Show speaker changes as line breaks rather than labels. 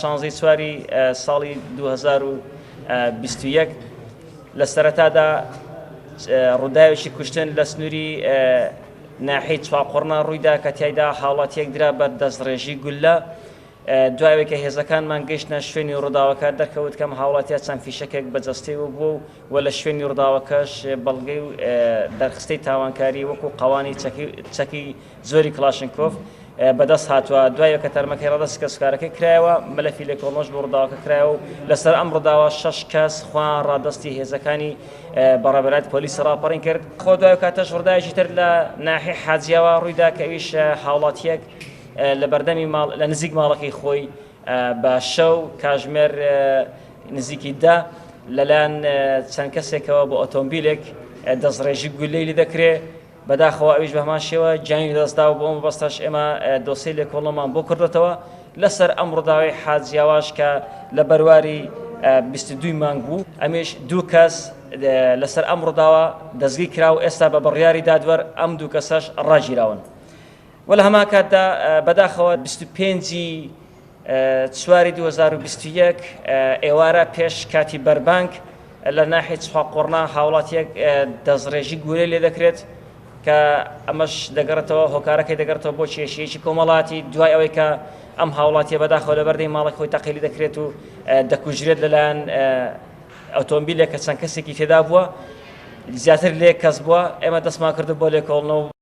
شانزەی چواری ساڵی 2021 لە سەرەتادا ڕووداوێکی کوشتن لە سنووری ناحیەی چواقوڕنە ڕوویدا کە تیایدا هاوڵاتیەک درا بەر دەستڕێژی گوللە. دوای ئەوەی کە هێزەکانمان گەیشتنە شوێنی ڕووداوەکە دەرکەوت کەم هاوڵاتیە چەند فیشەکێک بە جەستەیەوە بووە و و لە شوێنی ڕووداوەکەش بەڵگەی و دەرخستەی تاوانکاری وەکو قەوانی چەکی زۆری کڵاشنکۆف بەدەست هاتووە. دوای کە تەرمەکەی ڕادەستی کەسوکارەکەی کرایەوە، مەلەفی لێکۆڵنەوەش بۆ ڕووداوەکە کرایەوە و لەسەر ئەم ڕووداوە شەش کەس خۆیان ڕادەستی هێزەکانی بەڕێوەبەرایەتی پۆلیسی ڕاپەڕین کرد. خۆ دوای ئەو کاتەش ڕووداوێکی تر لە ناحیەی حاجیاوا ڕوویدا کە ئەویش هاوڵاتییەک لە بەردەمی ماڵ لە نزیک ماڵەکەی خۆی بە شەو کاژمێر نزیکی دە لەلایەن چەند کەسێکەوە بۆ ئۆتۆمبیلێک دەستڕێژی گولەی لێ دەکرێ. بەداخەوە ئەویش بەهەمان شێوە گیانی لەدەستدا و بۆ ئەم مەبەستەش ئێمە دۆسیەی لێکۆڵنەوەمان بۆ کردۆتەوە لەسەر ئەم ڕووداوەی حاجیاواش کە لە بەرواری 22 مانگ بوو ئەمیش دوو کەس لەسەر ئەم ڕووداوە دەستگیر کرا و ئێستا بە بڕیاری دادوەر ئەم دوو کەسەش ڕاگیراون و لە هەمان کاتدا بەداخەوە 25 چواری 2021 ئێوارە پێش کاتی بەربانگ لە ناحیەی چواقوڕنە هاوڵاتیەک دەستڕێژی گولەی لێ دەکرێت کە ئەمەش دەگەڕێتەوە هۆکارەکەی دەگەڕێتەوە بۆ کێشەیەکی کۆمەڵاتی دوای ئەوەی کە ئەم هاوڵاتیە بەداخەوە لەبەردەی ماڵی خۆی تەقیلی دەکرێت و دەکوژرێت لەلایەن ئۆتۆمبیلێک کە چەند کەسێکی تێدا بووە زیاتر لێ کەس بووە ئێمە دەستمان کردو بۆ لێکۆڵنەوە.